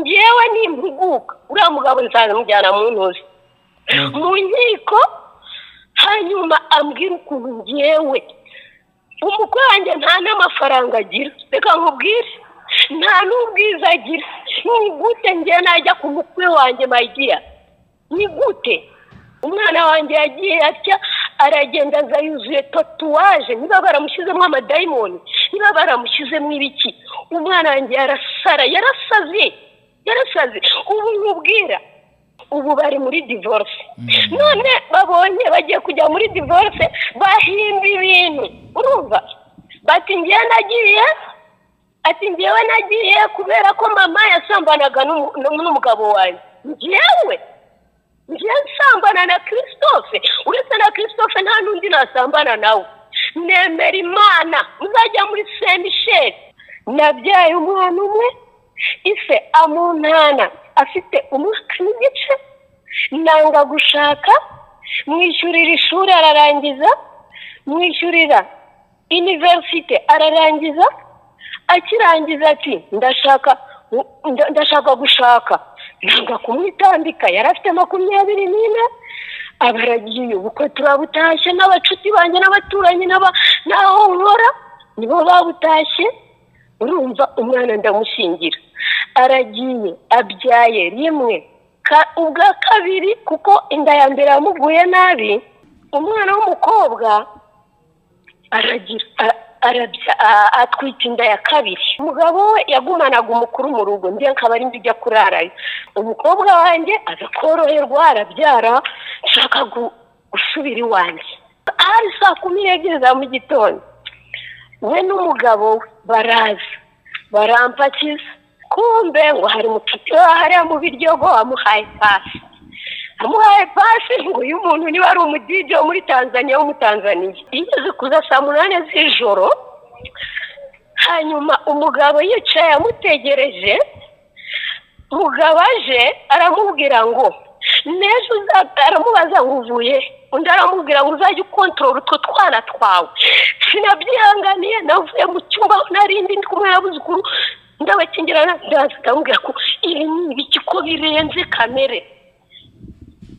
Ngewe nimpuguka uriya mugabo nzamujyana mu ntuzi mu nkiko, hanyuma ambwira ukuntu ngewe umukwe wanjye nta n'amafaranga agira, reka nkubwire, nta n'ubwiza agira. Ni gute ngewe najya ku mukwe wanjye, my dear? Ni gute? Umwana wanjye yagiye atya, aragenda aza yuzuye tatouage, niba baramushyizemo amadayimoni, niba baramushyizemo ibiki, umwana wanjye yarasara, yarasaze, yarasaze. Ubu nkubwira, ubu bari muri divorce. None babonye bagiye kujya muri divorce, bahimba ibintu, urumva, bati ngewe nagiye, ati ngewe nagiye kubera ko mama yasambanaga n'umugabo wanjye. Ngewe nsambana na Christophe? Uretse na Christophe nta n'undi nasambana nawe. Nemera Imana, muzajya muri Saint Michel. Nabyaye umwana umwe, ise amuntana afite umwaka n'igice, nanga gushaka, mwishyurira ishuri ararangiza, mwishyurira université ararangiza, akirangiza ati ndashaka gushaka, nanga kumwitambika. Yari afite 24, aba aragiye. Ubukwe turabutashye n'abacuti banjye n'abaturanyi n'aho nkora nibo babutashye, urumva, umwana ndamushyingira. Aragiye, abyaye rimwe, ubwa kabiri, kuko inda ya mbere yamuguye nabi, umwana w'umukobwa, aragira atwita inda ya kabiri. Umugabo we yagumanaga umukuru mu rugo, njye nkaba ari njye ujya kurarayo. Umukobwa wanjye aza koroherwa, arabyara, nshaka gusubira iwanjye. Hari saa 12 za mu gitondo, we n'umugabo we baraza barampakiza. Kumbe ngo hari mucuti we hariya mu Biryogo wamuhaye pasi, amuhaye pasi ngo uyu muntu niba ari umu DJ wo muri Tanzania, w'Umutanzaniya. Yigeze kuza saa 8 z'ijoro, hanyuma umugabo yicaye amutegereje. Umugabo aje aramubwira ngo n'ejo, aramubaza ngo uvuye, undi aramubwira ngo uzajye ukontorora utwo twana twawe. Sinabyihanganiye, navuye mu cyumba narindi ndi kumwe n'abuzukuru, ndabakingirana, ndaza ndamubwira ko ibi ni ibiki, ko birenze kamere?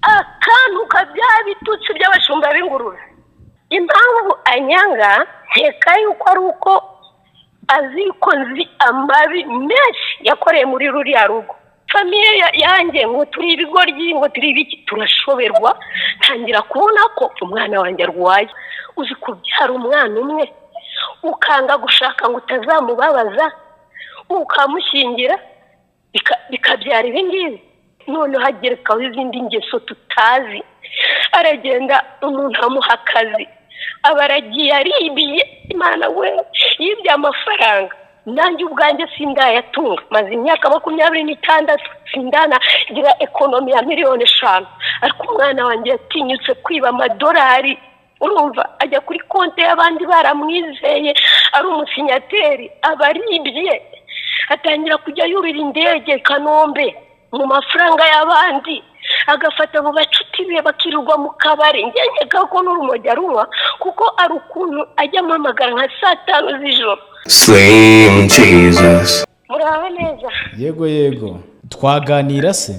Akantu ka bya bitutsi by'abashumba b'ingurube. Impamvu anyanga, nkeka yuko ari uko azi ko nzi amabi menshi yakoreye muri ruriya rugo. Famille yanjye ngo turi ibigoryi, ngo turi ibiki, turashoberwa. Ntangira kubona ko umwana wanjye arwaye. Uzi kubyara umwana umwe, ukanga gushaka ngo utazamubabaza, ukamushyingira, bikabyara ibi ngibi, noneho hagerekaho izindi ngeso tutazi. Aragenda, umuntu amuha akazi, aba aragiye, aribiye. Imana we, yibye amafaranga nanjye ubwanjye sindayatunga. Maze imyaka 26 sindanagira économie ya miliyoni 5, ariko umwana wanjye yatinyutse kwiba amadolari, urumva, ajya kuri konti y'abandi baramwizeye, ari umusinyateri, aba aribye, atangira kujya yurira indege Kanombe mu mafaranga y'abandi, agafata abo bacuti be bakirirwa mu kabari. Nkeka ko n'urumogi arunywa, kuko ari ukuntu ajya ampamagara nka saa 5 z'ijoro. Slim Jesus. Muraho neza? Yego, twaganira se?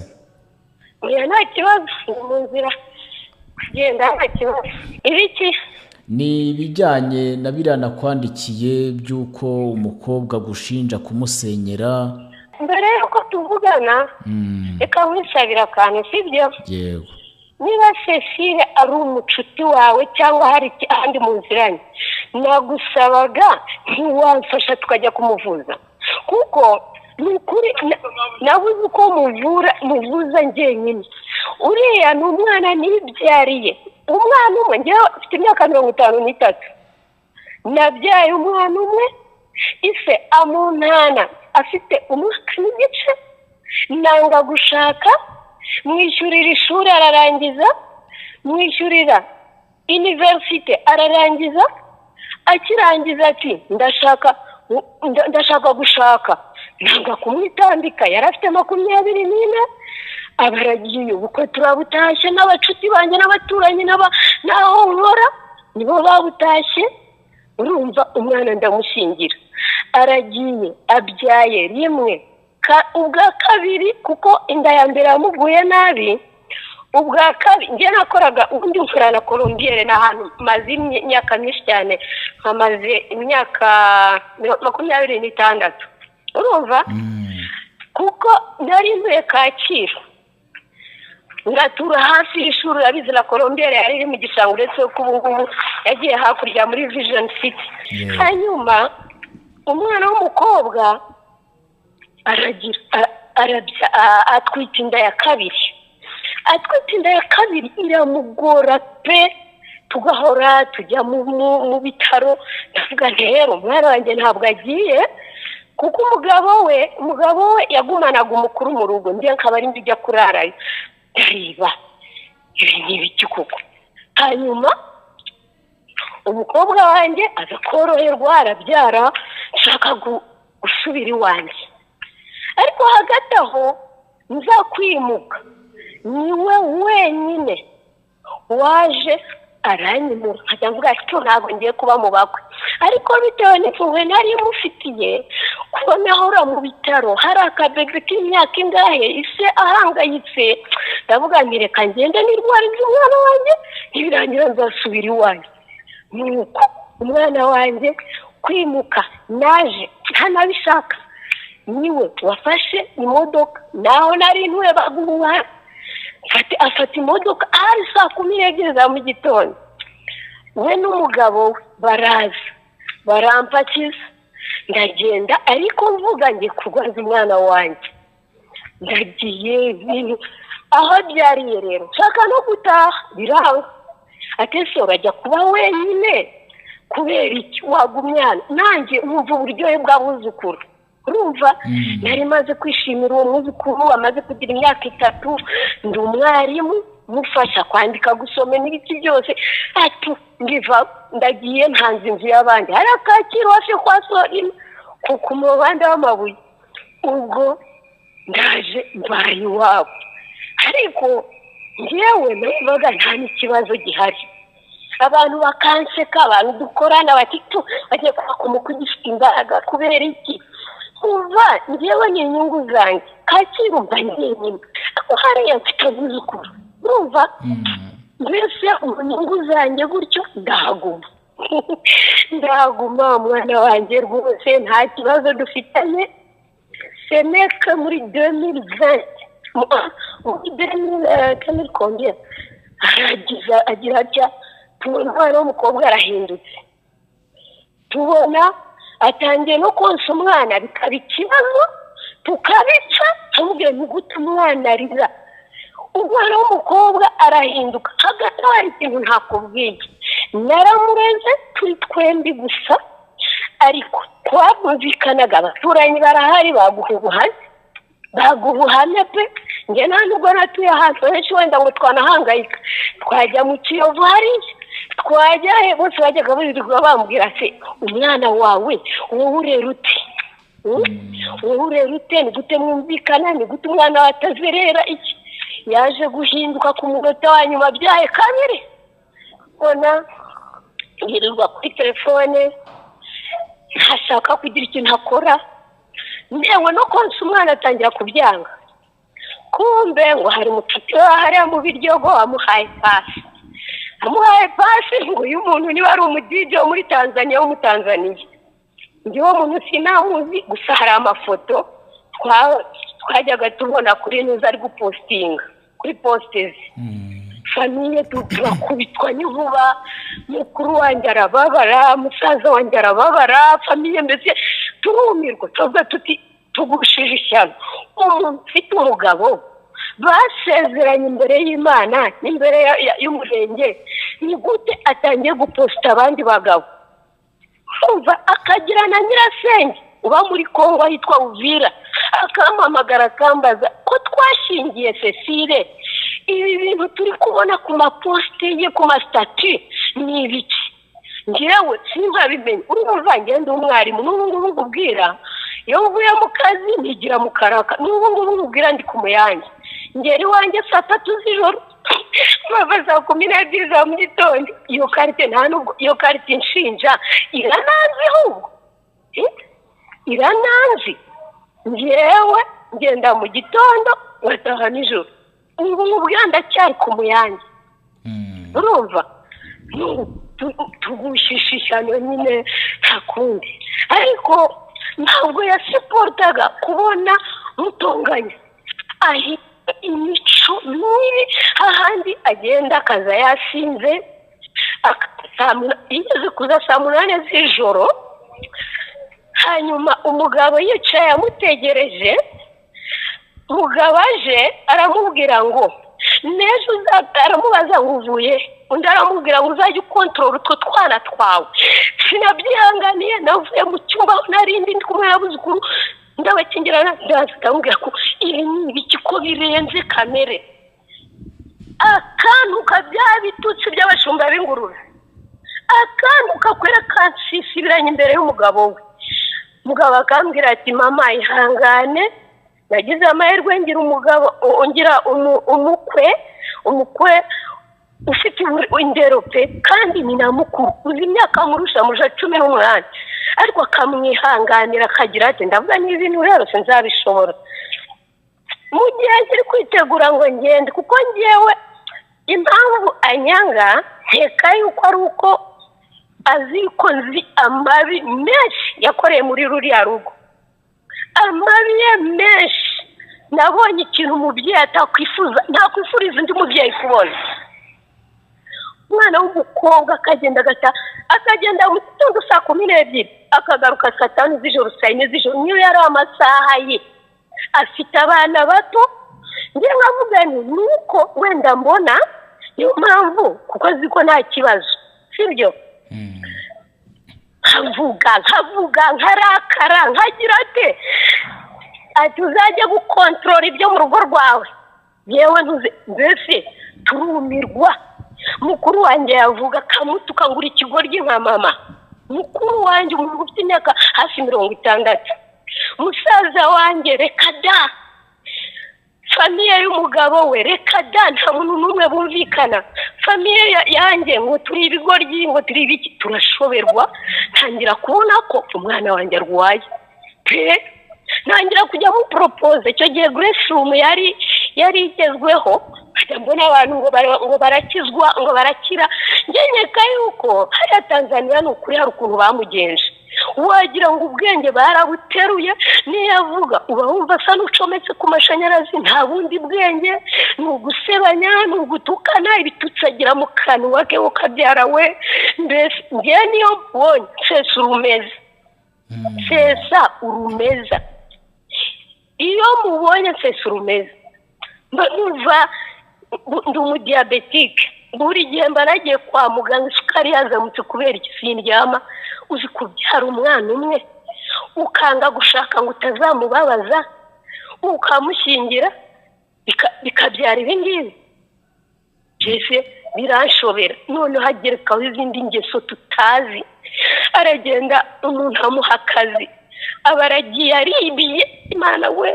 Oya, nta kibazo, ndi mu nzira kugenda, nta kibazo. Ibiki? Ni ibijyanye na biriya nakwandikiye by'uko umukobwa agushinja kumusenyera. Mbere y'uko tuvugana, reka wisabira akantu, sibyo? Yego. Niba Cecile ari umucuti wawe cyangwa hari ahandi muziranye, nagusabaga ntiwamfasha tukajya kumuvuza? Kuko ni ukuri nabuze uko muvura, muvuza njyenyine. Uriya ni umwana nibyariye, umwana umwe. Ngewe mfite imyaka 53, nabyaye umwana umwe, ise amuntana afite umwaka n'igice, nanga gushaka, mwishyurira ishuri ararangiza, mwishyurira université ararangiza, akirangiza ati ndashaka gushaka, nanga kumwitambika. Yari afite 24, aba aragiye. Ubukwe turabutashye n'abacuti banjye n'abaturanyi n'aho nkora nibo babutashye, urumva, umwana ndamushyingira. Aragiye, abyaye rimwe. Ubwa kabiri kuko inda ya mbere yamuguye nabi, ubwa kabiri njye nakoraga ubundi nkorana na Colombiere, ni ahantu maze imyaka myinshi cyane, nkamaze imyaka 26, urumva? Kuko nari ntuye Kacyiru, ngatura hafi y'ishuri, urabizi na Colombiere yari iri mu gishanga, uretse ko ubu ngubu yagiye hakurya muri Vision City. Hanyuma umwana w'umukobwa aragira atwita inda ya kabiri, atwita inda ya kabiri iramugora pe, tugahora tujya mu bitaro. Ndavuga nti rero umwana wanjye ntabwo agiye, kuko umugabo we yagumanaga umukuru mu rugo, njye nkaba ari njye ujya kurarayo. Ndareba ibi ni ibiki koko? Hanyuma umukobwa wanjye aza koroherwa, arabyara, nshaka gusubira iwanjye, ariko hagati aho nzakwimuka, niwe wenyine waje aranyimura, nkajya mvuga ati ntabwo ngiye kuba mu bakwe, ariko bitewe n'impuhwe nari mufitiye, kubona ahora mu bitaro hari akabebe k'imyaka ingahe, ise ahangayitse, ndavuga nti reka ngende nirwarize umwana wanjye, nibirangira nzasubira iwanjye. Nuko umwana wanjye kwimuka naje ntanabishaka, niwe wafashe imodoka, naho nari ntuye baguha, afata imodoka ari 12:00 za mu gitondo, we n'umugabo we baraza barampakiza, ndagenda, ariko mvuga ngiye kurwaza umwana wanjye, ndagiye ibintu aho abyariye rero nshaka no gutaha biranga, ati ese urajya kuba wenyine kubera iki wagumye hano? Nanjye wumva uburyohe bw'abuzukuru, urumva nari maze kwishimira uwo mwuzukuru amaze kugira imyaka 3, ndi umwarimu mufasha kwandika gusoma n'ibiki byose, ati ndiva ndagiye ntanze inzu y'abandi hari Kacyiru hafi kwa Sorina ku muhanda w'amabuye, ubwo ndaje mbaye iwabo, ariko njyewe numvaga nta n'ikibazo gihari, abantu bakanseka, abantu dukorana bati bagiye kwaka umukwe ugifite imbaraga kubera iki? Kuva njyewe ni inyungu zanjye, Kacyiru mba njyenyine, ariko hariya mfite abuzukuru, urumva? Mbese mu nyungu zanjye gutyo ndahaguma, ndahaguma umwana wanjye rwose nta kibazo dufitanye. Seneka muri 2020, muri 2000 combien, aragiza agira atya, tubona umwana w'umukobwa arahindutse, tubona atangiye no konsa umwana bikaba ikibazo, tukabica, tumubwira ni gute umwana arira, umwana w'umukobwa arahinduka. Hagati aho hari ikintu ntakubwiye, naramurenze turi twembi gusa, ariko twabumvikanaga, abaturanyi barahari baguha ubuhamya, baguha ubuhamya pe, njye nta nubwo natuye ahantu henshi wenda ngo twanahangayika, twajya mu Kiyovu hariya, twajya he, bose bajyaga birirwa bambwira se umwana wawe wowe urera ute? Wowe urera ute? Ni gute mwumvikana? Ni gute umwana wawe atazerera iki? Yaje guhinduka ku munota wa nyuma byaye kabiri, mbona yirirwa kuri telefone, ntashaka kugira ikintu akora, ndewe no konsa umwana atangira kubyanga, kumbe ngo hari umucuti we hariya mu Biryogo amuhaye pasi, amuhaye pasi ngo uyu muntu niba ari umudije wo muri Tanzania w'Umutanzaniya, njye uwo muntu sinamuzi, gusa hari amafoto twajyaga tubona kuri nuza ari gupostinga kuri postezi, famiye turakubitwa n'inkuba, mukuru wanjye arababara, musaza wanjye arababara, famiye mbese turumirwa, tuvuga tuti tugushije ishyano. Umuntu ufite umugabo basezeranye imbere y'Imana n'imbere y'umurenge, ni gute atangiye guposta abandi bagabo? Umva akagira na nyirasenge uba muri Kongo ahitwa Uvira, akampamagara akambaza ko twashingiye Cecile, ibi bintu turi kubona ku maposte ye ku masitati ni ibiki? Njyewe sinkabimenye, urumva ngende umwarimu n'ubu ngubu nkubwira, iyo mvuye mu kazi nigira mu karaka, n'ubu ngubu nkubwira ndi ku Muyange, ngera iwanjye 3:00 z'ijoro, bava 12:00 za mu gitondo, iyo karite nta nubwo iyo karite inshinja irananzi, ahubwo irananzi. Njyewe Ngenda mu gitondo ngataha nijoro. Ubu nkubwira ndacyari ku muyange. Urumva tugushisha ishyano nyine, nta kundi. Ariko ntabwo yasiportaga kubona mutonganya, ahita imico mibi hahandi agenda akaza yasinze. Yigeze kuza saa 8 z'ijoro, hanyuma umugabo yicaye amutegereje. Umugabo aje aramubwira ngo n'ejo, aramubaza ngo uvuye? Undi aramubwira ngo uzajye ukontorora utwo twana twawe. Sinabyihanganiye, navuye mu cyumba aho narindi ndi kumwe n'abuzukuru, ndabakingirana, ndaza ndamubwira ko ibi ni ibiki, ko birenze kamere. Akantu bya bitutsi by'abashumba b'ingurube, akantu kakwera kansisibiranye imbere y'umugabo we. Umugabo akambwira ati: "Mama, ihangane, nagize amahirwe ngira umugabo, ngira umukwe ufite indero pe, kandi ni na mukuru, uzi imyaka murusha? Murusha 18, ariko akamwihanganira." Akagira ati: "Ndavuga n'ibintu rero sinzabishobora." Mu gihe nkiri kwitegura ngo ngende, kuko ngewe impamvu anyanga nkeka yuko ari uko azi ko nzi amabi menshi yakoreye muri ruriya rugo, amabi ye menshi. Nabonye ikintu umubyeyi atakwifuza, ntakwifuriza undi mubyeyi kubona: umwana w'umukobwa akagenda agata, akagenda mu gitondo saa 12, akagaruka saa 5 z'ijoro, saa 4 z'ijoro, niyo yari amasaha ye, afite abana bato. Njye nkavuga nti nuko wenda mbona niyo mpamvu, kuko azi ko nta kibazo, sibyo? Nkavuga, nkavuga, nkarakara, nkagira ate, ati: "Uzajya gukontorora ibyo mu rugo rwawe, yewe ntuze." Mbese turumirwa. Mukuru wanjye yavuga akamutuka ngo uri ikigoryi nka mama. Mukuru wanjye, umuntu ufite imyaka hafi 60, musaza wanjye, reka da. Famille y'umugabo we, reka da, nta muntu n'umwe bumvikana. Famille yanjye ngo turi ibigoryi, ngo turi ibiki. Turashoberwa. Ntangira kubona ko umwana wanjye arwaye pe, ntangira kujya muporopoze. Icyo gihe Grace Room yari igezweho, nkajya mbona abantu ngo barakizwa, ngo barakira. Njye nkeka yuko hariya Tanzaniya ni ukuri hari ukuntu bamugenje, wagira ngo ubwenge barabuteruye. Niyo avuga uba wumva asa n'ucometse ku mashanyarazi, nta bundi bwenge, ni ugusebanya, ni ugutukana, ibitutsi agira mu kanwa ke ukabyara we. Mbese njyewe niyo mbonye nsesa urumeza, nsesa urumeza. Iyo mubonye nsesa urumeza, mba numva ndi umudiyabetike. Buri gihe mba nagiye kwa muganga, isukari yazamutse. Kubera iki? Sindyama. Uzi kubyara umwana umwe, ukanga gushaka ngo utazamubabaza, ukamushyingira, bikabyara ibi ngibi? Mbese biranshobera. Noneho hagerekaho izindi ngeso tutazi. Aragenda, umuntu amuha akazi, aba aragiye aribiye. Imana we,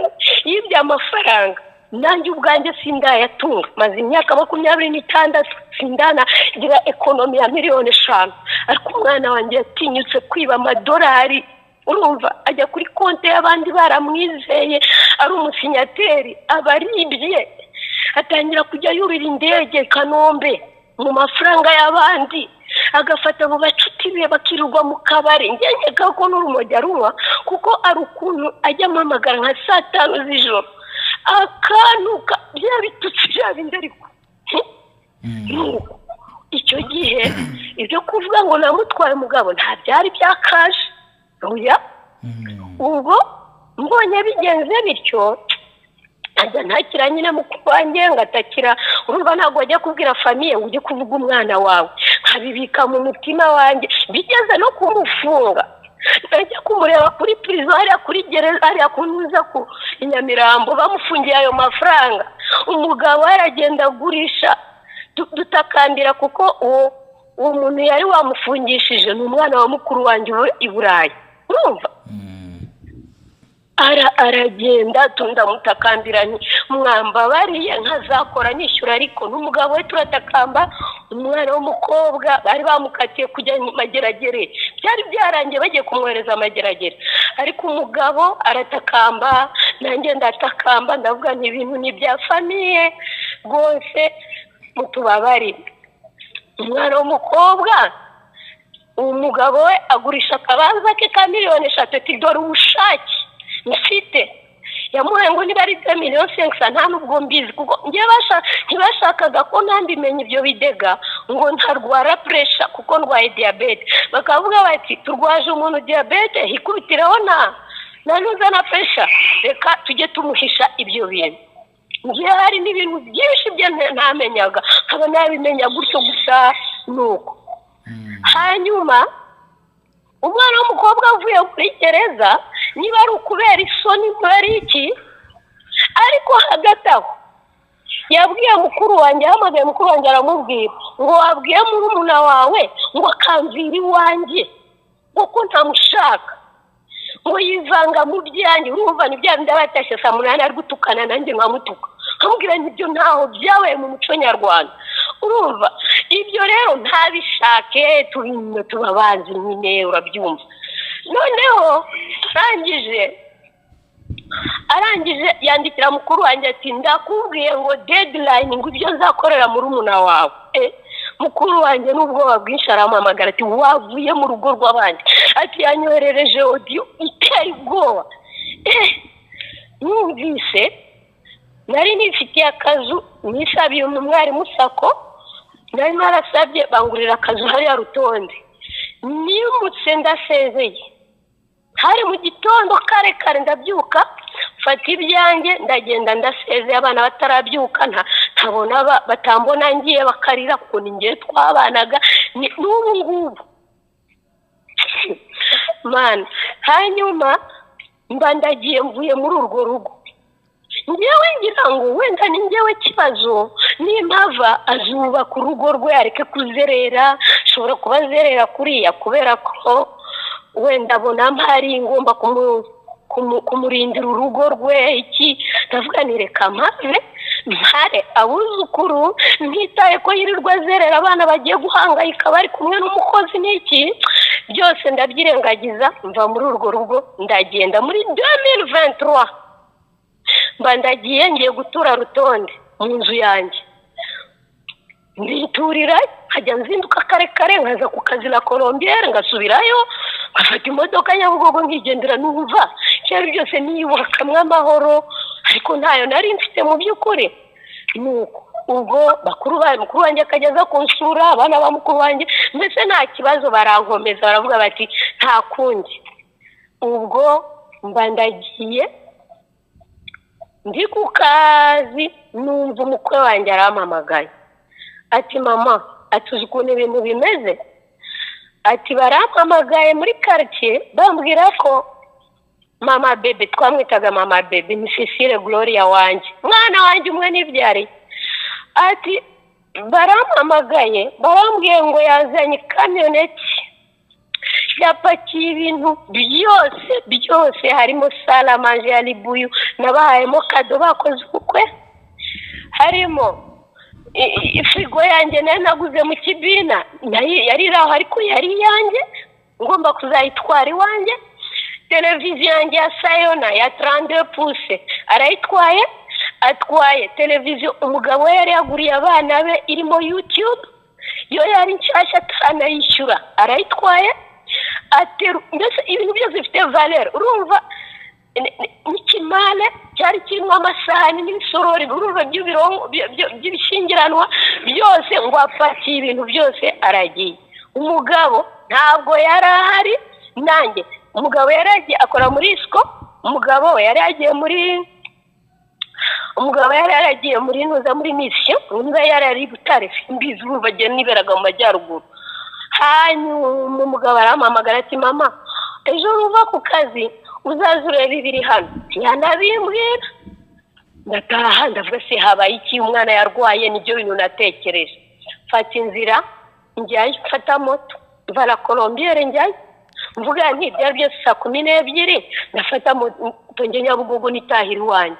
yibye amafaranga. Nanjye ubwanjye sindayatunga, maze imyaka 26 sindanagira économie ya miliyoni 5, ariko umwana wanjye yatinyutse kwiba amadolari. Urumva, ajya kuri konti y'abandi baramwizeye, ari umusinyateri, aba aribye. Atangira kujya yurira indege Kanombe mu mafaranga y'abandi, agafata abo bacuti be bakirirwa mu kabari. Nkeka ko n'urumogi arunywa, kuko ari ukuntu ajya ampamagara nka saa 5 z'ijoro, akanuka bya bitutsi bya bindi. Ariko nuko icyo gihe ibyo kuvuga ngo namutwaye umugabo nta byari byakaje, oya. Ubwo mbonye bigenze bityo, ajya ntakira nyine mukuru wanjye, ngatakira. Urumva ntabwo wajya kubwira famille ngo ujye kuvuga umwana wawe, nkabibika mu mutima wanjye. Bigeze no kumufunga, najya kumureba kuri prison hariya, kuri gereza hariya kunyuza ku i Nyamirambo, bamufungiye ayo mafaranga. Umugabo aragenda agurisha, dutakambira, kuko uwo muntu yari wamufungishije ni umwana wa mukuru wanjye uba i Burayi. Urumva, aragenda, ndamutakambira nti: "Mwambabariye nkazakora nishyura." Ariko n'umugabo we turatakamba. Umwana w'umukobwa bari bamukatiye kujya mu Mageragere, byari byarangiye, bagiye kumwohereza Amageragere, ariko umugabo aratakamba. Nanjye ndatakamba, ndavuga nti ibintu ni ibya famille rwose, mutubabarire. Umwana w'umukobwa, umugabo we agurisha akabanza ke ka 3 miliyoni, ati dore ubushake mfite. Yamuhaye ngo niba ari 2,5 millions, nta nubwo mbizi, kuko njye ntibashakaga ko nambimenya ibyo bidega, ngo ntarwara pressure kuko ndwaye diyabete. Bakavuga bati turwaje umuntu diyabete, hikubitireho na nuza na pressure, reka tujye tumuhisha ibyo bintu. Ngiye hari n'ibintu byinshi byo ntamenyaga, nkaba nabimenya gutyo gusa. Nuko hanyuma umwana w'umukobwa avuye kuri gereza, niba ari ukubera isoni, niba ari iki, ariko hagati aho yabwiye mukuru wanjye, ahamagaye mukuru wanjye aramubwira ngo wabwiye murumuna wawe ngo akamvira iwanjye kuko ntamushaka, ngo yivanga mu byanjye. Urumva ni bya bindi, abatashye saa 8 ari gutukana, nanjye nkamutuka, nkamubwira nibyo ntaho byabaye mu muco nyarwanda. Urumva ibyo rero ntabishake, tuba bazi nyine, urabyumva. Noneho arangije yandikira mukuru wanjye ati ndakubwiye ngo deadline, ngo ibyo nzakorera murumuna wawe. Mukuru wanjye n'ubwoba bwinshi arampamagara ati wavuye mu rugo rw'abandi, ati yanyoherereje audio iteye ubwoba. Numvise nari nifitiye akazu, nisabiye umwarimu SACCO, nari narasabye bangurira akazu hariya Rutonde. Nimutse ndasezeye, hari mu gitondo kare kare, ndabyuka mfata ibyanjye ndagenda, ndasezeye abana batarabyuka, ntabona batambona ngiye bakarira, kuko ni ngewe twabanaga n'ubu ngubu mana. Hanyuma mba ndagiye, mvuye muri urwo rugo. Ngewe ngira ngo wenda ni ngewe kibazo, nimpava azubaka urugo rwe areke kuzerera. Ashobora kuba azerera kuriya kubera ko wenda abona mpari ngomba kumurindira urugo rwe iki. Ndavuga ni reka mpave mpare abuzukuru, ntitaye ko yirirwa azerera, abana bagiye guhangayika bari kumwe n'umukozi n'iki byose, ndabyirengagiza mva muri urwo rugo ndagenda. Muri 2023 mba ndagiye, ngiye gutura Rutonde mu nzu yanjye, nditurira, nkajya nzinduka kare kare nkaza ku kazi na Colombiere, ngasubirayo nkafata imodoka Nyabugogo nkigendera. Numva cyari byose niyubakamwo amahoro, ariko ntayo nari mfite mu by'ukuri. Nuko ubwo bakuru ba mukuru wanjye akajya aza kunsura, abana ba mukuru wanjye mbese nta kibazo, barankomeza baravuga bati nta kundi. Ubwo mba ndagiye, ndi ku kazi, numva umukwe wanjye arampamagaye ati mama, ati uzi ukuntu ibintu bimeze, ati barampamagaye muri quartier bambwira ko mama bébé, twamwitaga mama bébé, ni Cecile Gloria wanjye, mwana wanjye umwe nibyariye, ati barampamagaye barambwiye ngo yazanye kamyoneti yapakiye ibintu byose byose, harimo salle à manger ya Libuyu nabahayemo cadeau bakoze ubukwe, harimo frigo yanjye nari naguze mu kibina, nayo yari iri aho ariko yari iyanjye ngomba kuzayitwara iwanjye, televiziyo yanjye ya Sayona ya 32 pouces arayitwaye, atwaye televiziyo umugabo we yari yaguriye abana be irimo YouTube, yo yari nshyashya ataranayishyura, arayitwaye. Ateru mbese ibintu byose bifite valeur. Urumva n'ikimale cyari kirimo amasahani n'ibisorori, urumva by'ibirongo by'ibishyingiranwa byose, ngo apakiye ibintu byose aragiye. Umugabo ntabwo yari ahari nanjye. Umugabo yari yagiye akora muri isiko, umugabo yari yaragiye muri nuza muri mission, niba yari ari Butare simbizi, urumva agiye niberaga mu majyaruguru. Hanyuma umugabo arampamagara ati mama, ejo nuva ku kazi uzaze urebe ibiri hano. Ntiyanabimbwira. Ndataha, ndavuga se habaye iki, umwana yarwaye? Nibyo bintu natekereje. Mfata inzira njyayo, mfata moto mva la Colombiere njyayo, mvuga nti byari byose saa 12 ndafata moto njye Nyabugogo nitahira iwanjye.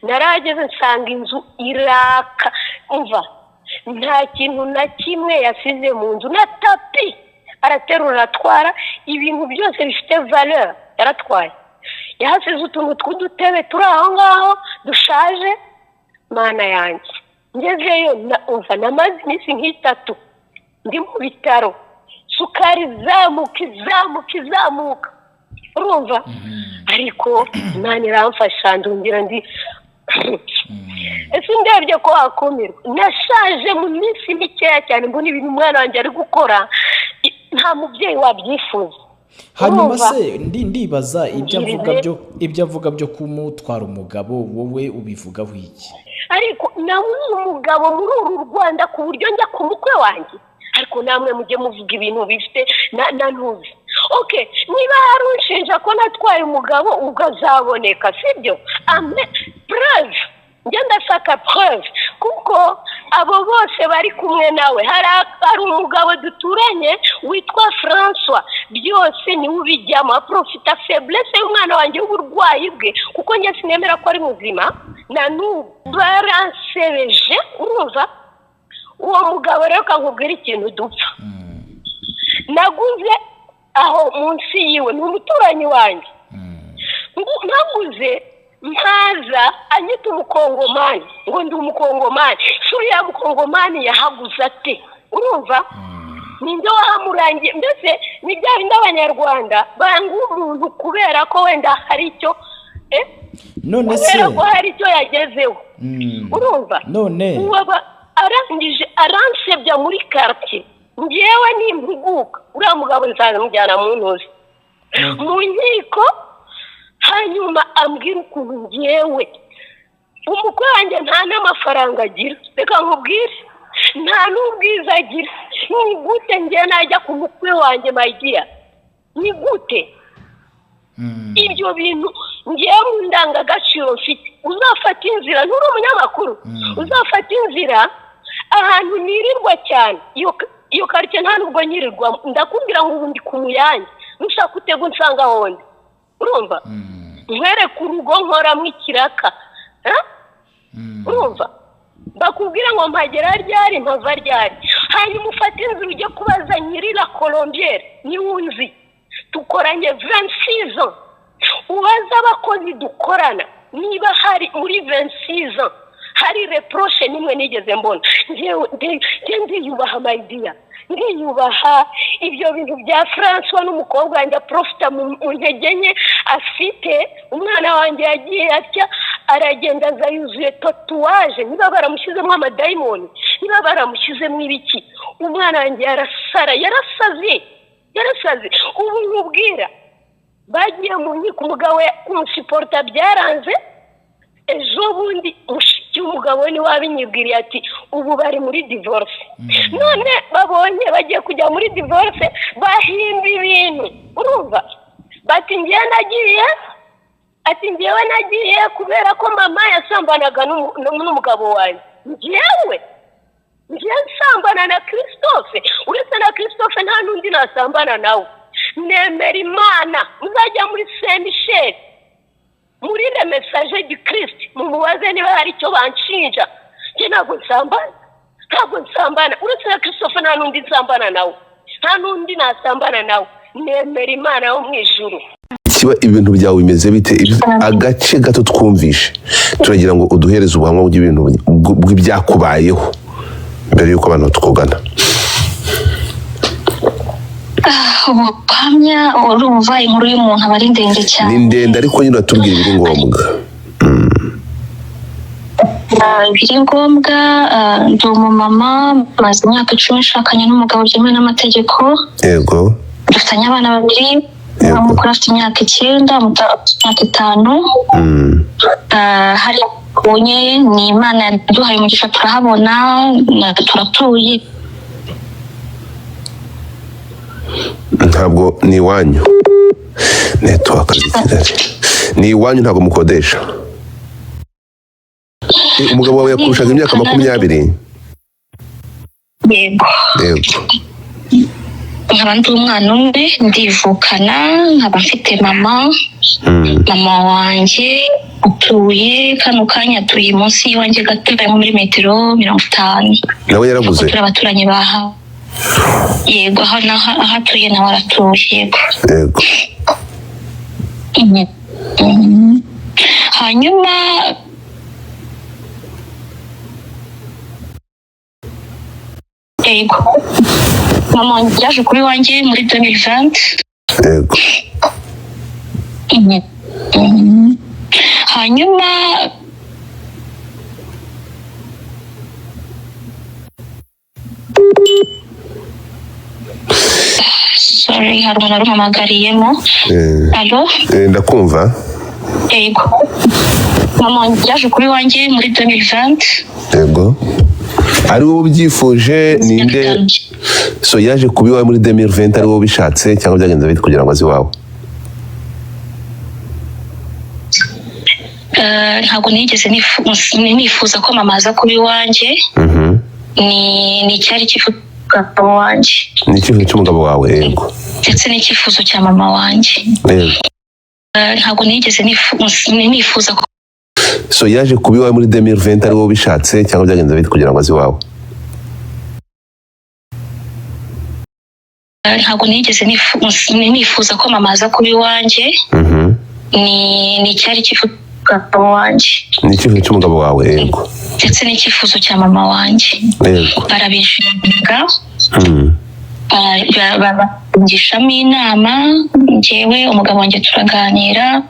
Narageze nsanga inzu iraka. Umva, nta kintu na kimwe yasize mu nzu, na tapis araterura aratwara, ibintu byose bifite valeur yaratwaye. Yahasize utuntu tw'udutebe turi aho ngaho dushaje. Mana yanjye, ngezeyo umva, namaze iminsi nk'itatu ndi mu bitaro, sukari izamuka, izamuka, izamuka, urumva? Ariko Imana iramfasha, ndongera ndi. Ese ndebye ko wakumirwa? Nashaje mu minsi mikeya cyane. Mbona ibintu umwana wanjye ari gukora, nta mubyeyi wabyifuza. Hanyuma Urumva? se ndibaza ibyo avuga Ngirize. byo, ibyo avuga byo kumutwara umugabo, wowe ubivugaho iki? Ariko nabuze umugabo muri uru Rwanda ku buryo njya ku mukwe wanjye? Ariko namwe mujye muvuga ibintu bifite na ntuzi. Okay, niba hari unshinja ko natwaye umugabo, ubwo azaboneka, sibyo? Ame preuve, njye ndashaka preuve, kuko abo bose bari kumwe nawe, hari umugabo duturanye witwa Francois, byose niwe ubijyamo, aprofita faiblesse y'umwana wanjye w'uburwayi bwe, kuko njye sinemera ko ari muzima na n'ubu. Baransebeje, urumva? Uwo mugabo rero, kankubwira ikintu dupfa. Naguze aho munsi yiwe, ni umuturanyi wanjye. Naguze mpaza anyita umukongomani, ngo ndi umukongomani. Si uriya mukongomani yahaguze ate? Urumva, ninde wahamurangiye? Mbese ni bya bindi abanyarwanda banga umuntu kubera ko wenda hari icyo None se kubera ko hari icyo yagezeho. Urumva? None uwo arangije aransebya muri quartier. Ngewe nimpuguka, uriya mugabo nzamujyana mu ntuzi, mu nkiko, hanyuma ambwira ukuntu ngewe umukwe wanjye nta n'amafaranga agira. Reka nkubwire, nta n'ubwiza agira. Ni gute ngewe najya ku mukwe wanjye? My dear, ni gute ibyo bintu ngewe mu ndangagaciro mfite? Uzafata inzira, nturi umunyamakuru, uzafata inzira ahantu nirirwa cyane, iyo quartier nta nubwo nyirirwamo. Ndakubwira ngo ubu ndi ku Muyange, nushaka utega unsanga aho ndi. Urumva, nkwereke urugo nkoramo ikiraka, ha? Urumva, bakubwira ngo mpagera ryari, mpava ryari. Hanyuma ufate inzira ujye kubaza nyiri La Colombière, niwe unzi, dukoranye 26 ans. Ubaze abakozi dukorana niba hari muri 26 ans hari reproche nimwe nigeze mbona. Njyewe ndiyubaha, my dear, ndiyubaha. Ibyo bintu bya Francois n'umukobwa wanjye aprofita mu ntege nke afite. Umwana wanjye yagiye atya, aragenda aza yuzuye tatouage, niba baramushyizemo amadayimoni, niba baramushyizemo ibiki. Umwana wanjye yarasara, yarasaze, yarasaze. Ubu nkubwira bagiye mu nkiko, umugabo kumusupporta byaranze. Ejo bundi mushiki w'umugabo we niwe wabinyibwiriye, ati ubu bari muri divorce. None babonye bagiye kujya muri divorce, bahimba ibintu. Urumva, bati ngewe nagiye, ati ngewe nagiye kubera ko mama yasambanaga n'umugabo wanjye. Ngewe nsambana na Christophe? Uretse na Christophe nta n'undi nasambana nawe. Nemera Imana. Muzajya muri Saint Michel, muri Le Messager du Christ, mumubaze niba hari icyo banshinja. Njye ntabwo nsambana, ntabwo nsambana. Uretse na Christophe nta n'undi nsambana nawe, nta n'undi nasambana nawe. Nemera Imana yo mu ijuru. Kiba ibintu byawe bimeze bite? Agace gato twumvishe, turagira ngo uduhereze ubuhamya bw'ibintu bw'ibyakubayeho mbere y'uko abantu tukugana. Ubuhamya, urumva inkuru y'umuntu aba ari ndende cyane. Ni ndende, ariko nyine uratubwira ibiri ngombwa. Ibiri ngombwa, ndi umumama, maze imyaka 10 nshakanye n'umugabo byemewe n'amategeko. Dufitanye abana babiri. Umukuru afite imyaka 9, umuto afite imyaka 5. Hariya tubonye ni Imana yaduhaye umugisha, turahabona, turatuye. Ntabwo ni iwanyu, network z'i Kigali ni iwanyu, ntabwo mukodesha. Umugabo wawe yakurushaga imyaka 20? Yego. Nkaba ndi umwana umwe, ndivukana, nkaba mfite mama. Mama wanjye utuye kano kanya atuye munsi y'iwanjye gato, nko muri metero 50. Nawe yaraguze? Turi abaturanyi baha, yego, aho aho atuye nawe aratuye, yego. Hanyuma yego, mama wanjye yaje kuba iwanjye muri 2020. Hanyuma sorry, hari umuntu warumpamagariyemo. Allo? Ndakumva. Yego, mama wanjye yaje kuba iwanjye muri 2020. Yego, ari wowe ubyifuje? Ninde so yaje kuba iwawe muri 2020? Ari wowe ubishatse cyangwa byagenze bite kugira ngo aze iwawe? Ntabwo nigeze nifuza ko mama aza kuba iwanjye. Ni icyari icyifuzo cy'umugabo wanjye. Ni icyifuzo cy'umugabo wawe, yego. Ndetse n'icyifuzo cya mama wanjye. Ntabwo nigeze nifuza ko So yaje kuba iwawe muri 2020, ari wowe ubishatse cyangwa byagenze bite kugira ngo aze iwawe? Ntabwo nigeze nifuza ko mama aza kuba iwanjye. Ni icyari icyifuzo cy'umugabo wanjye. Ni icyifuzo cy'umugabo wawe, yego. Ndetse n'icyifuzo cya mama wanjye. Barabishinga, bangishamo inama. Njyewe umugabo wanjye turaganira,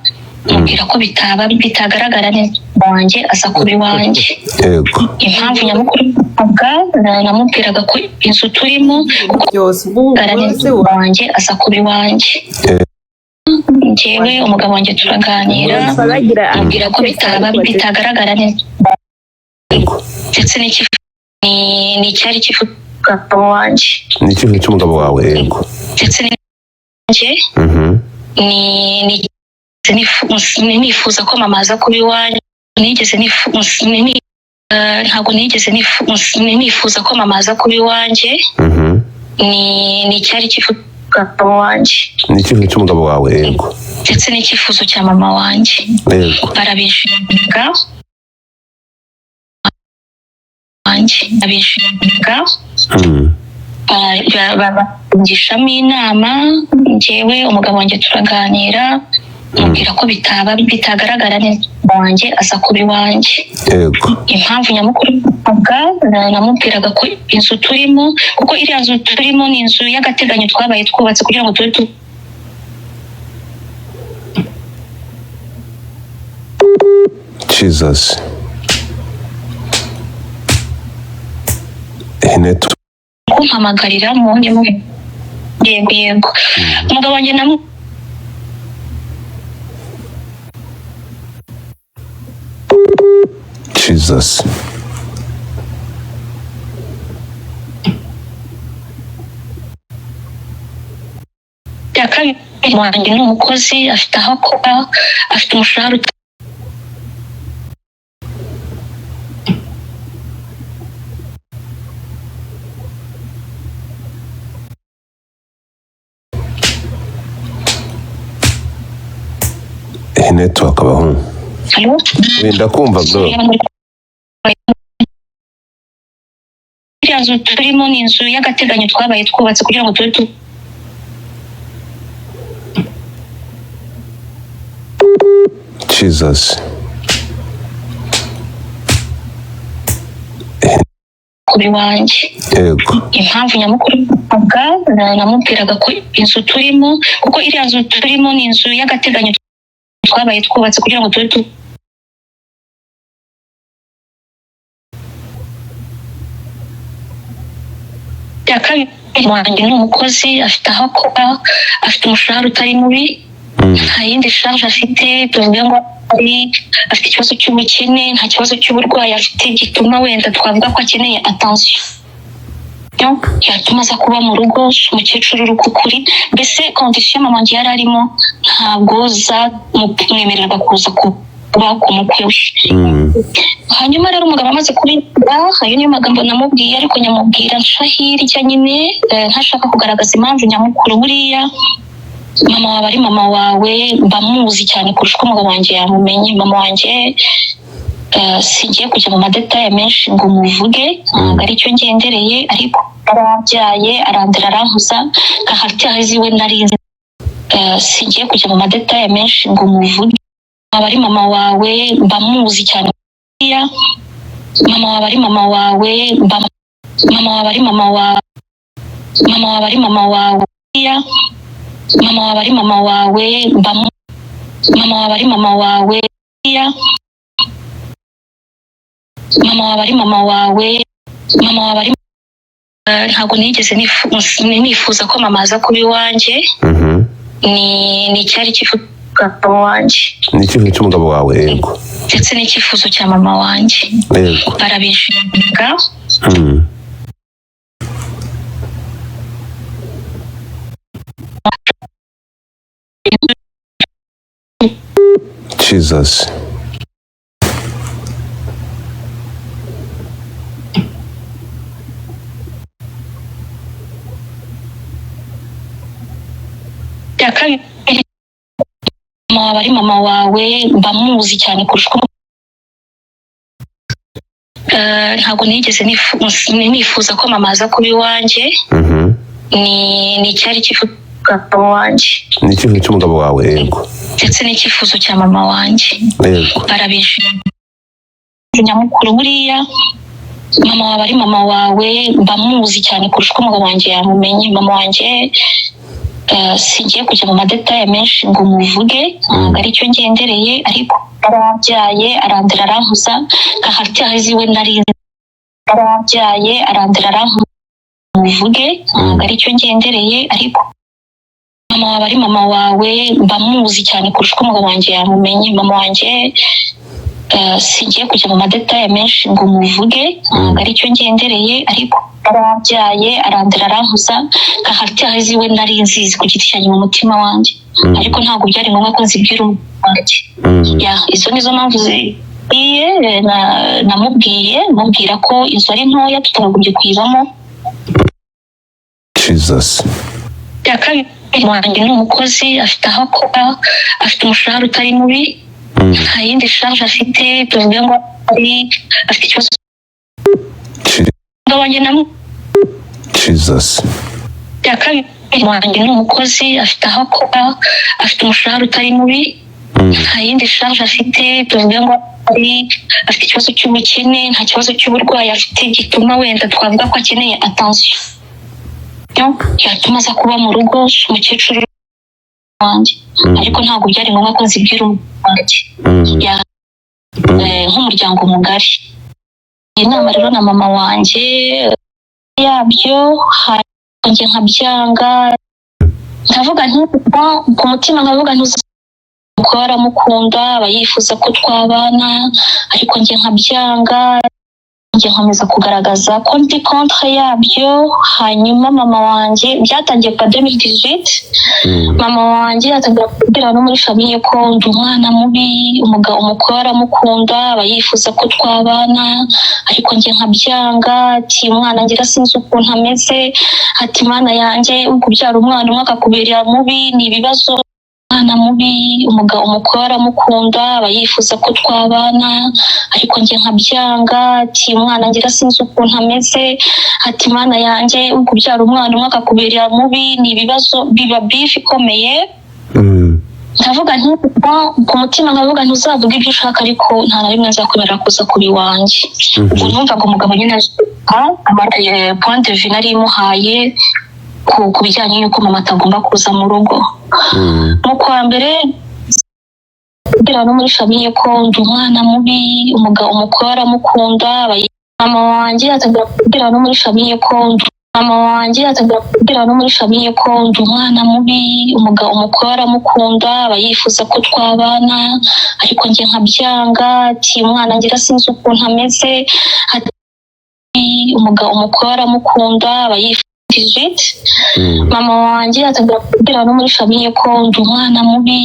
mubwira ko bitaba bitagaragara neza wanjye aza kuba iwanjye. Impamvu nyamukuru namubwiraga ko inzu turimo kuko Byose ubu bigaragara neza wanjye aza kuba iwanjye. Njyewe umugabo wanjye turaganira, bagira mubwira ko bitaba bitagaragara neza. Ndetse n'icyifuzo ni icyari icyifuzo cy'umugabo wanjye. Ni icyifuzo cy'umugabo wawe, yego. Ndetse n'icyanjye. Ni nifuza ko mama aza kuba iwanjye. Nigeze ntabwo nigeze nifuza ko mama aza kuba iwanjye. Ni icyari icyifuzo cy'umugabo wanjye. Ni icyifuzo cy'umugabo wawe, yego. Ndetse n'icyifuzo cya mama wanjye. Barabishinga wanjye abishinga, bangishamo inama. Njyewe umugabo wanjye turaganira, mubwira ko bitaba bitagaragara neza wanjye aza kuba iwanjye. Impamvu nyamukuru namubwiraga ko inzu turimo, kuko iriya nzu turimo ni inzu y'agateganyo twabaye twubatse kugira ngo tube Jesus. Net kumpamagarira mu yego yego, umugabo wanjye namu Jesus. Ya kabiri wanjye ni umukozi, afite aho akora, afite umushahara. Network abahungu. Allo? Wenda kumva, bro. Iriya nzu turimo ni inzu y'agateganyo twabaye twubatse kugira ngo tube Jesus. Kuba iwanjye. Impamvu nyamukuru namubwiraga ko inzu turimo, kuko iriya nzu turimo ni inzu y'agateganyo twabaye twubatse kugira ngo tube ya kabiri wanjye ni umukozi, afite aho akora, afite umushahara utari mubi, nta yindi charge afite tuvuge ngo ari afite ikibazo cy'ubukene, nta kibazo cy'uburwayi afite gituma wenda twavuga ko akeneye attention yatuma aza kuba mu rugo. Umukecuru uri kukuri, mbese condition mama wanjye yari arimo ntabwo zamwemererwa kuza kuba ku mukwe we. Hanyuma rero umugabo amaze kubivuga, ayo niyo magambo namubwiye, ariko nyamubwira nca hirya nyine, ntashaka kugaragaza impamvu nyamukuru. Buriya mama wawe ari mama wawe, mba muzi cyane kurusha uko umugabo wanjye yamumenye. Mama wanjye, singiye kujya mu madetaye menshi ngo muvuge, ntabwo aricyo ngendereye, ariko yarabyaye arandera arankuza kahati ziwe nari nzi. Singiye kujya mu madetaye menshi ngo muvuge. Aba ari mama wawe, mbamuzi cyane. Mama wawe ari mama wawe, mba mama wawe ari mama wawe, mama wawe ari mama wawe, mama wawe ari mama wawe, mba mama wawe ari mama wawe, mama wawe ari mama wawe, mama wawe ari. Ntabwo nigeze nifuza ko mama aza kuba iwanjye. Ni icyari icyifuzo cya mama wanjye. Ni icyifuzo cy'umugabo wawe, yego. Ndetse n'icyifuzo cya mama wanjye. Barabishimira. Jesus. Ya kabiri, mama wawe ari mama wawe, mbamuzi cyane kurusha uko. Ntabwo nigeze nifuza ko mama aza kuba iwanjye. Ni icyari icyifuzo cya mama wanjye. Ni icyifuzo cy'umugabo wawe, yego. Ndetse n'icyifuzo cya mama wanjye. Barabishimira. Nyamukuru buriya mama wawe ari mama wawe, mbamuzi cyane kurusha uko umugabo wanjye yamumenye. Mama wanjye, singiye kujya mu ma détails menshi ngo muvuge, ntabwo aricyo ngendereye, ariko yarabyaye, arandera, arankuza, caractère ziwe nari yarabyaye, arandera, arankuza, muvuge, ntabwo aricyo ngendereye, ariko mama wawe ari mama wawe, mbamuzi cyane kurusha uko umugabo wanjye yamumenye. Mama wanjye, singiye kujya mu ma détails menshi ngo muvuge, ntabwo aricyo ngendereye, ariko yarabyaye, arandera, arankuza, caractère ziwe nari nzizi ku giti cyanjye mu mutima wanjye, ariko ntabwo byari ngombwa ko nzibwira umugabo wanjye. Ya, izo nizo mpamvu zikwiye namubwiye, mubwira ko inzu ari ntoya, tutakagombye kuyibamo. Jesus. Ya kabiri, wanjye ni umukozi, afite aho akora, afite umushahara utari mubi, nta yindi charge afite tuvuge ngo ari afite ikibazo. Umugabo wanjye na Jesus. Ya kabiri, wanjye ni umukozi, afite aho akora, afite umushahara utari mubi, nta yindi charge afite tuvuge ngo ari afite ikibazo cy'ubukene, nta kibazo cy'uburwayi afite gituma wenda twavuga ko akeneye attention yatuma aza kuba mu rugo. Umukecuru wanjye, ariko ntabwo byari ngombwa ko nzibwira umugabo wanjye. Ya, nk'umuryango mugari. Iyi nama rero na mama wanjye yabyo njye nkabyanga, nkavuga nti ku mutima nkavuga ntuzi ko aramukunda, aba yifuza ko twabana, ariko njye nkabyanga, njye nkomeza kugaragaza ko ndi contre yabyo. Hanyuma mama wanjye, byatangiye kuva 2018, mama wanjye atangira kubwira no muri famille ko ndi umwana mubi, umugabo umukuru aramukunda, aba yifuza ko twabana, ariko njye nkabyanga. Ati umwana ngira sinzi ukuntu ameze, ati Mana yanjye, kubyara umwana umwe akakubera mubi ni ibibazo. Umwana mubi, umugabo umukuru aramukunda, aba yifuza ko twabana, ariko njye nkabyanga. Ati umwana ngira sinzi ukuntu ameze, ati Mana yanjye, kubyara umwana umwe akakubera mubi ni ibibazo, biba beef ikomeye. Ndavuga nti ku mutima nkavuga ntuzavuga ibyo ushaka, ariko nta na rimwe nzakwemerera kuza kuba iwanjye. Ubwo numvaga umugabo nyine point de vue nari imuhaye ku bijyanye n'uko mama atagomba kuza mu rugo. Mu kwa mbere kubwira no muri famille ko ndi umwana mubi, umugabo umukuru aramukunda, mama wanjye atangira kubwira no muri famille ko mama wanjye atangira kubwira no muri famille ko ndi umwana mubi, umugabo umukuru aramukunda, aba yifuza ko twabana, ariko njye nkabyanga. Ati umwana ngira sinzi ukuntu ameze, ati umugabo umukuru aramukunda, aba yifuza. Mama wanjye atangira kubwira no muri famille ko ndi umwana mubi.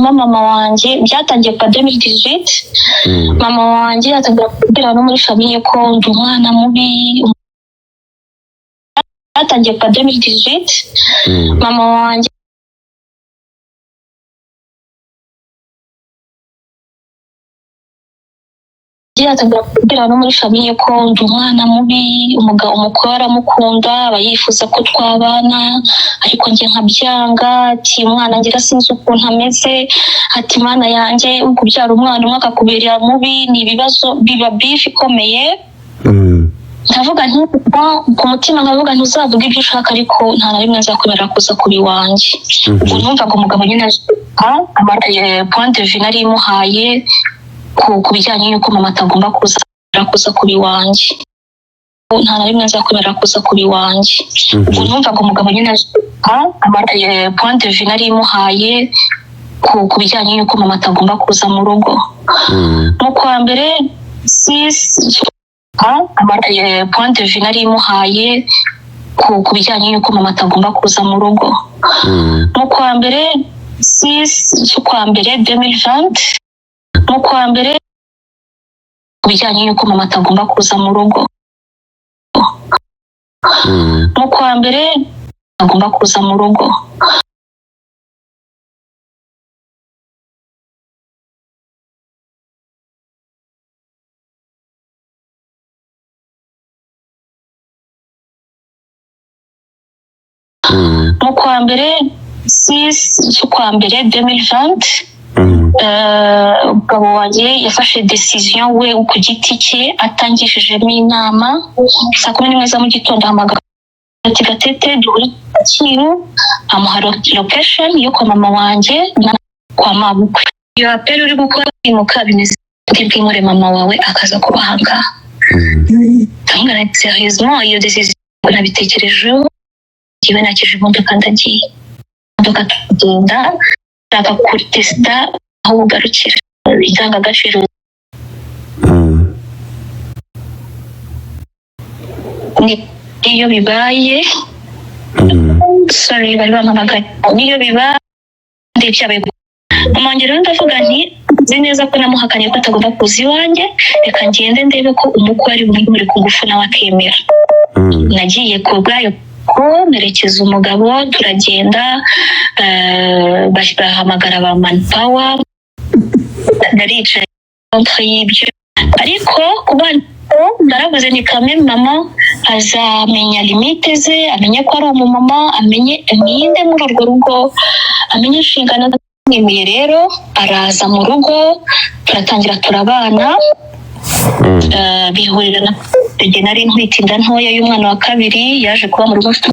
Mama wanjye, byatangiye kuva 2018, mama wanjye atangira kubwira no muri famille ko ndi umwana mubi. Byatangiye kuva 2018, mama wanjye Atangira kubwira no muri famille ko ndi umwana mubi, umugabo umukuru aramukunda, aba yifuza ko twabana, ariko njye nkabyanga. Ati umwana ngira sinzi ukuntu ameze. Ati mana yanjye, kubyara umwana umwe akakubera mubi ni ibibazo, biba beef ikomeye. Ndavuga nti ku mutima, nkavuga ntuzavuga ibyo ushaka, ariko nta na rimwe nzakwemera kuza kuba iwanjye. Ubwo numvaga umugabo nyine point de vue nari imuhaye ku bijyanye n'uko mama atagomba kuza kuba iwanjye, nta na rimwe nzakwemera kuza kuba iwanjye. Ubwo numvaga umugabo nyine point de vue nari imuhaye ku bijyanye n'uko mama atagomba kuza mu rugo. Mu kwa mbere 6, point de vue nari imuhaye ku bijyanye n'uko mama atagomba kuza mu rugo. Mu kwa mbere 6 z'ukwa mbere 2020, mu kwa mbere, ku bijyanye n'uko mama atagomba kuza mu rugo. Mu kwa mbere agomba kuza mu rugo. Mu kwa mbere 6 z'ukwa mbere 2020, umugabo wanjye yafashe decision we ku giti cye atangishijemo inama. Saa 11 za mu gitondo ahamagara ati: "Gatete, duhure Kacyiru." Amuha location yo kwa mama wanjye na kwa mabukwe. Iyo appel uri gukora kwimuka bimeze bwimure mama wawe akaza kuba ahangaha. Ndamubwira nti: "Sérieusement, iyo decision nabitekerejeho." Njyewe nakije imodoka, ndagiye, imodoka tugenda, nshaka kutesita aho bugarukira indangagaciro niyo bibaye. Sorry, bari bampamagaye. Niyo bibaye byabaye mama wanjye rero, ndavuga nti nzi neza ko namuhakaniye ko atagomba kuza iwanjye, reka ngende ndebe ko umukwe ari bumwimure ku ngufu nawe akemera. Nagiye ku bwayo ko merekeza umugabo, turagenda, bahamagara ba manpower. Naricaye contre y'ibyo, ariko kuba ndaravuze ni kame mama azamenya limite ze, amenye ko ari umumama, amenye ninde muri urwo rugo, amenye inshingano ze. Mwemeye rero araza mu rugo, turatangira turabana. Bihurira na igihe nari ntwite inda ntoya y'umwana wa kabiri. Yaje kuba mu rugo afite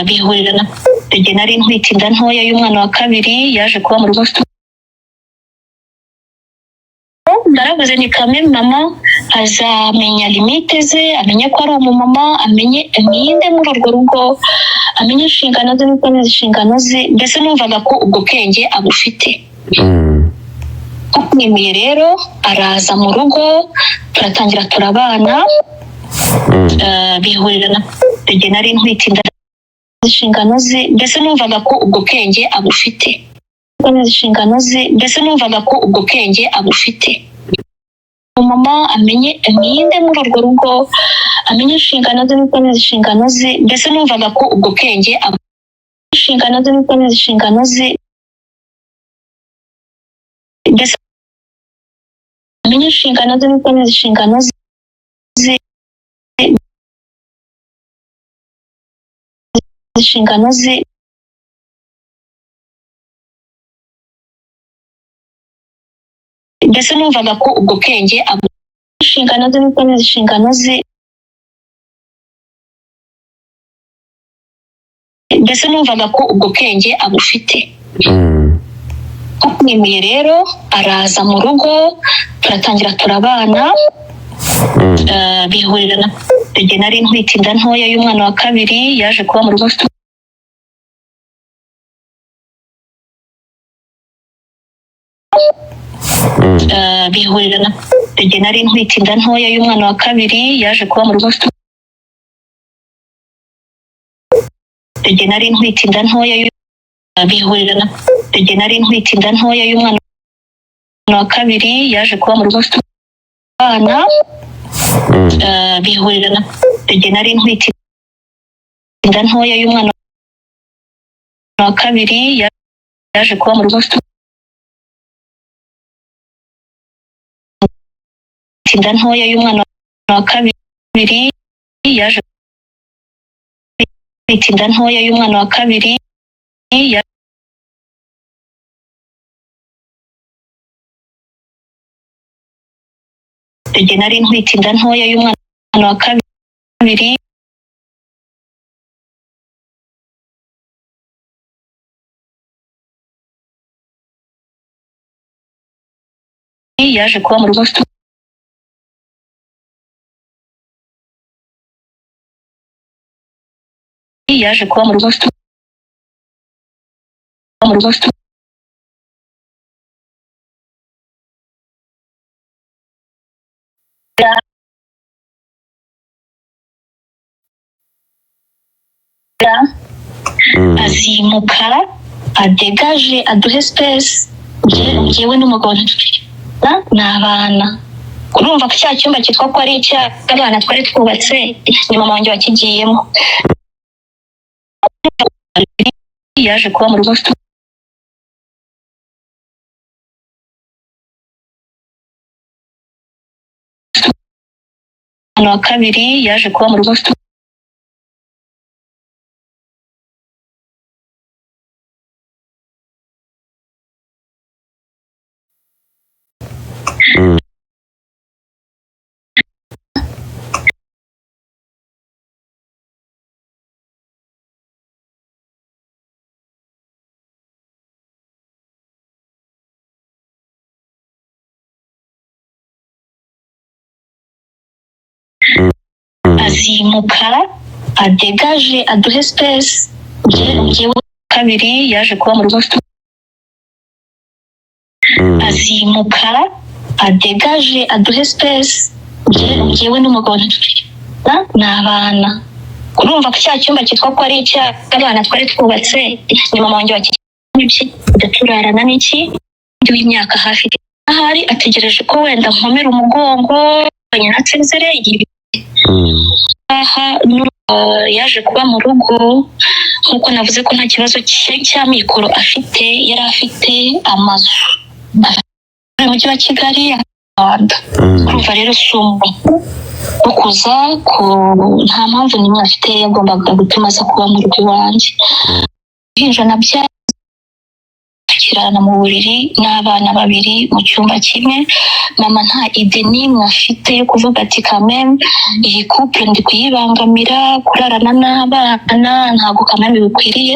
bihurira na igihe nari ntwite inda ntoya y'umwana wa kabiri. Yaje kuba mu rugo afite, ndaravuze ni kame mama azamenya limite ze, amenye ko ari umumama, amenye ninde muri urwo rugo, amenye inshingano ze n'uko abizi inshingano ze. Mbese numvaga ko ubwo bwenge abufite. Mwemeye rero araza mu rugo, turatangira turabana. Bihurira na igihe nari ntwite inda inshingano ze. Mbese numvaga ko ubwo bwenge abufite, inshingano ze. Mbese numvaga ko ubwo bwenge abufite, mama amenye ninde muri urwo rugo, amenye inshingano ze n'uko abizi inshingano ze. Mbese numvaga ko ubwo bwenge inshingano ze n'uko abizi inshingano ze. Mbese amenye inshingano ze n'uko abizi inshingano ze, inshingano ze. Mbese numvaga ko ubwo bwenge inshingano ze n'uko abizi inshingano ze. Mbese numvaga ko ubwo bwenge abufite. Mwemeye rero araza mu rugo, turatangira turabana. Bihurira na igihe nari ntwite inda ntoya y'umwana wa kabiri. Yaje kuba mu rugo afite bihurira na igihe nari ntwite inda ntoya y'umwana wa kabiri. Yaje kuba mu rugo afite igihe nari ntwite inda ntoya bihurira na igihe nari ntwite inda ntoya y'umwana wa kabiri. Yaje kuba mu rugo afite abana. Bihurira na igihe nari ntwite inda ntoya y'umwana. wa kabiri yaje kuba mu rugo afite inda ntoya y'umwana wa kabiri, yaje inda ntoya y'umwana wa kabiri. Nari ntwite inda ntoya y'umwana wa kabiri, yaje kuba mu rugo afite yaje kuba mu rugo afite mu rugo afite azimuka adegaje aduhe space. Njyewe n'umugabo ni abana, urumva ko cya cyumba cyitwa ko ari icy'abana twari twubatse ni mama wanjye wakigiyemo. Yaje kuba mu rugo afite umwana wa kabiri, yaje kuba mu rugo afite azimuka adegaje aduhe space. Njyewe kabiri yaje kuba mu rugo afite azimuka adegaje aduhe space. Njyewe n'umugabo ni abana, urumva ko cya cyumba cyitwa ko ari icy'abana twari twubatse ni mama wanjye wakigiyemo, turarana n'iki w'imyaka hafi ahari ategereje ko wenda nkomera umugongo nyina nsezere. Aha yaje kuba mu rugo nk'uko navuze ko nta kibazo cy'amikoro afite, yari afite amazu mu mujyi wa Kigali, Rwanda. Urumva rero si umuntu wo kuza ku nta mpamvu n'imwe afite yagombaga gutuma aza kuba mu rugo iwanjye. Uruhinja nabyaye tukirana mu buriri n'abana babiri mu cyumba kimwe, mama nta idée n'imwe afite yo kuvuga ati kameme iyi couple ndi kuyibangamira, kurarana n'abana ntabwo kameme bikwiriye.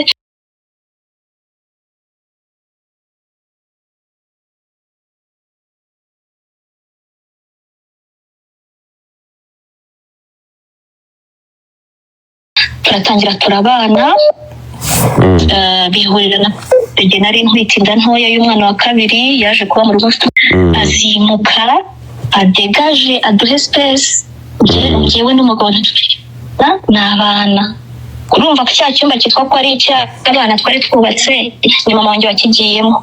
Turatangira turabana, bihurirana nari ntwite inda ntoya y'umwana wa kabiri, yaje kuba mu rugo afite azimuka adegaje aduhe space. Njyewe n'umugabo ni abana, urumva ko cya cyumba cyitwa ko ari icy'abana twari twubatse ni mama wanjye wakigiyemo.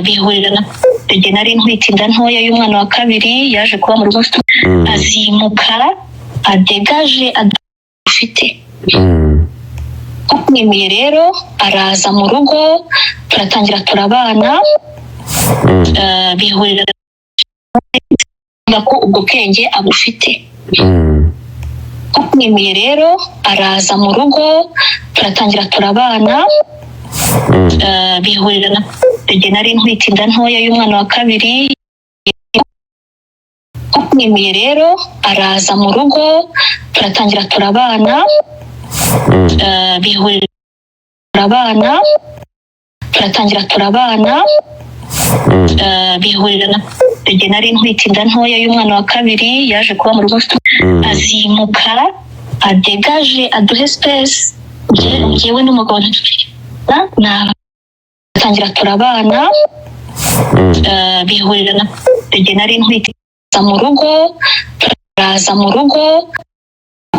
Bihurirana nari ntwite inda ntoya y'umwana wa kabiri, yaje kuba mu rugo afite azimuka adegaje afite mwemeye rero araza mu rugo turatangira turabana, bihurirana ko ubwo bwenge abufite. Mwemeye rero araza mu rugo turatangira turabana, bihurirana nari ntwite inda ntoya y'umwana wa kabiri. Mwemeye rero araza mu rugo turatangira turabana, bihurirana turabana, turatangira turabana, bihurirana nari ntwite inda ntoya y'umwana wa kabiri, yaje kuba mu rugo afite azimuka adegaje aduhe space. Njyewe n'umugabo ni tangira turabana, bihurirana nari ntwite mu rugo, turaza mu rugo.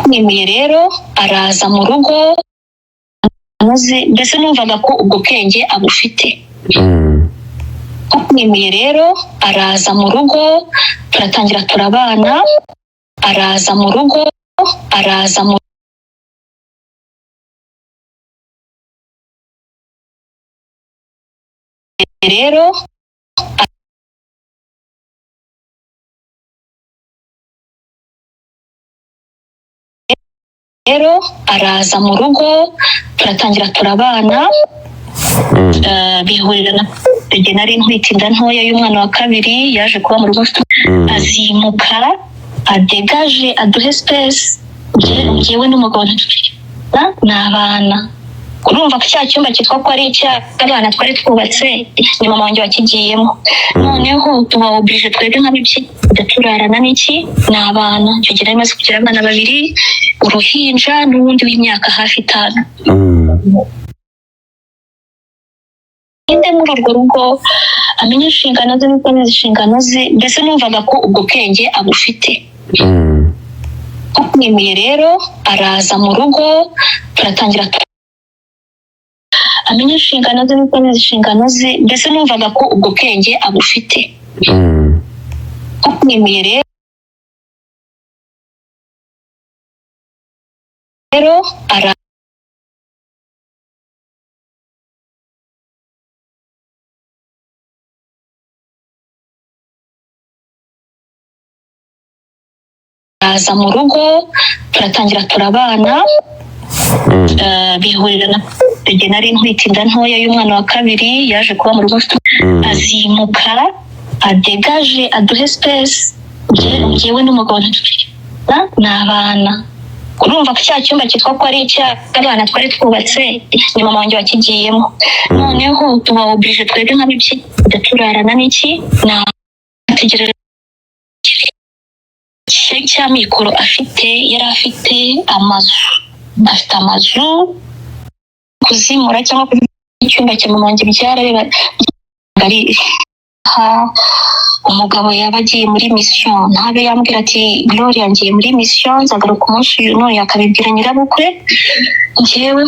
Mwemeye rero araza mu rugo, mbese numvaga ko ubwo bwenge abufite. Mwemeye rero araza mu rugo, turatangira turabana, araza mu rugo, araza mu rero rero araza mu rugo, turatangira turabana. Bihurira na igihe nari ntwite inda ntoya y'umwana wa kabiri, yaje kuba mu rugo afite azimuka adegaje aduhe space. Njyewe n'umugabo ni abana. Urumva ko cya cyumba cyitwa ko ari icy'abana twari twubatse, ni mama wanjye wakigiyemo. Noneho tuba obligé twebwe nk'ababyeyi kujya turarana n'iki, ni abana. Icyo gihe nari maze kugira abana babiri, uruhinja n'uwundi w'imyaka hafi 5. Inde muri urwo rugo amenye inshingano ze n'uko inshingano ze, mbese numvaga ko ubwo bwenge abufite. Mwemeye rero araza mu rugo, turatangira amenye inshingano ze n'uko inshingano ze, mbese numvaga ko ubwo bwenge abufite. Mwemeye rero araza mu rugo, turatangira turabana. Bihurira na igihe nari ntwite inda ntoya y'umwana wa kabiri, yaje kuba mu rugo afite azimuka adegaje aduhe space. Njyewe n'umugabo ni abana. Urumva ko cya cyumba cyitwa ko ari icy'abana twari twubatse, ni mama wanjye wakigiyemo. Noneho tuba obligé twebwe nk'ababyeyi kujya turarana n'iki, nategereje cya mikoro afite, yari afite amazu, afite amazu kuzimura cyangwa icyumba cya mama wanjye byarareba ari ha. Umugabo yaba agiye muri mission, ntabe yambwira ati: "Gloria, ngiye muri mission, nzagaruka umunsi uyu." None akabibwira nyirabukwe, njyewe.